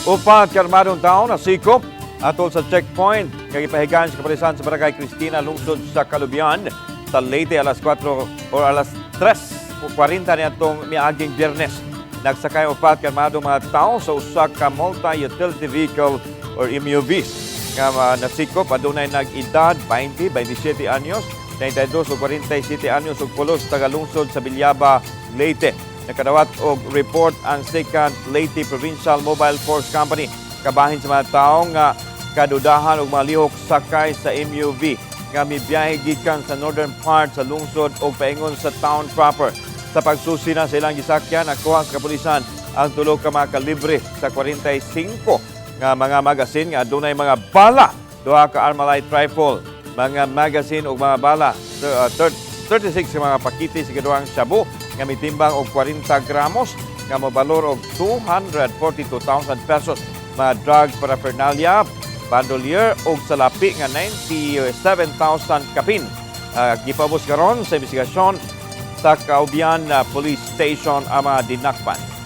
Upat ka armadong tao nasikop atol sa checkpoint nga gipahigayon sa kapulisan sa Barangay Cristina, lungsod sa Calubian sa Leyte, alas 4 or alas 3:40 niadtong miaging Biyernes. Nagsakay upat ka armadong mga tao sa usa ka multi-utility vehicle or MUV nga nasikop. Adunay nag-edad 20, 27 anyos, 32 ug 47 anyos ug pulos taga-lungsod sa Villaba, Leyte. Nakadawat og report ang 2nd Leyte Provincial Mobile Force Company kabahin sa mga tawo nga kadudahan og malihok sakay sa MUV nga mibiyahe gikan sa northern part sa lungsod og paingon sa town proper. Sa pagsusi na sa ilang gisakyan, nakuha sa kapulisan ang tulo ka mga kalibre sa 45 nga mga magasin nga adunay mga bala, duha ka Armalite rifle, mga magazine ug mga bala, 36 ka mga pakite sa kaduhang shabu nga mitimbang og 40 gramos nga mobalor og 242,000 pesos, mga drug paraphernalia, bandolier ug salapi nga 97,000 kapin. Gipaubos karon sa investigasyon sa Caubian Police Station ang mga dinakpan.